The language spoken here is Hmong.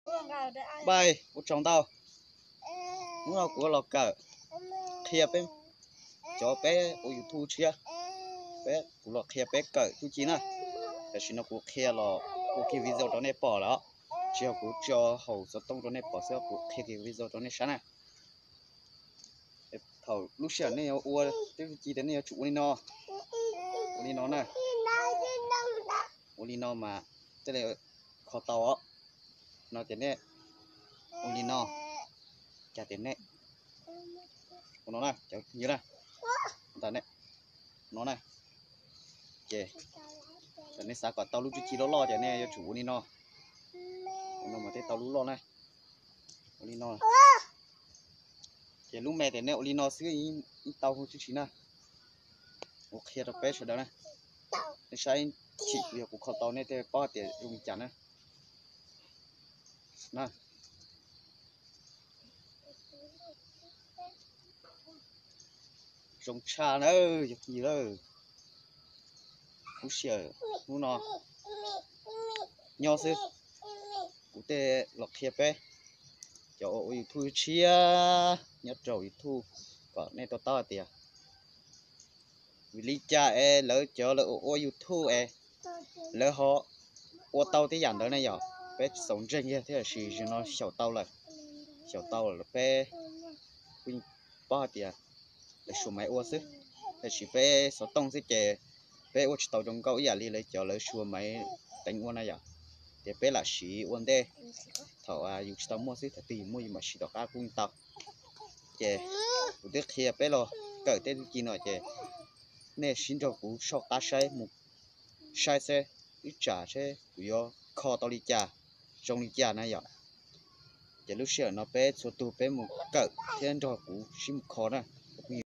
Bye, ua tsaug ntau. Hnub no kuv los kawm qhia peb cov peb ua YouTube tshiab, peb kuv los qhia peb kawm tub ci na. Tam sim no kuv qhia los ua kiag video rau nej pom lawm, tsis yog kuv tso hauv xov tooj rau nej pom xwb, kuv qhia kiag video rau nej saib na. Thaum lub sij hawm nej yuav ua tub ci tias nej yuav tsum ua li no, ua li no na, ua li no mas thiaj li kho tau os. No tias nej ua li no, cas tias nej ua no na, cov phooj ywg na, ntawm nej no na, ces thaum nej xav kom tau lub tub ci loj loj ces nej yuav tsum ua li no, ua no mas thiaj tau lub loj na, ua li no. Ces lub me tias nej ua li no xwb yeej tau tub ci na. Kuv qhia rau peb sawv daws na, nej saib chim kuv yog kuv kho tau nej thiaj paub tias zoo li cas na. Zoo tshaj na, yog phooj ywg lawm. Lub sij hawm hnub no nyob xwb, kuv thiaj los qhia peb cov ua YouTube tshiab nyob rau YouTube kom nej to taub hais tias vim li cas es lawv cov lawv ua YouTube es lawv ho ua tau tej yam ntawd na yom. Peb xaus ntseeg kiag thiab, tab sis zaum no xyaum tau lawm, xyaum tau lawm peb kuj paub hais tias lawv suav maiv ua xwb, tab sis peb xov tooj xwb ces peb ua tsis tau zoo nkauj ib yam li lawv cov lawv suav maiv teev ua na yom. Ces peb lam siv ua ntej, thaum yus tsis tau muaj xwb, thaum twg yus muaj yus mam siv tom qab kuj tau. Ces kuv twb qhia peb los kawm tej tub ci no ces nej sib nrog kuv soj qab saib mus, saib seb ib tsam seb kuv yuav kho tau li cas, zoo li cas na yom. Ces lub sij hawm no peb txhua tus peb mus kawm thiab nrog kuv sib mus kho na.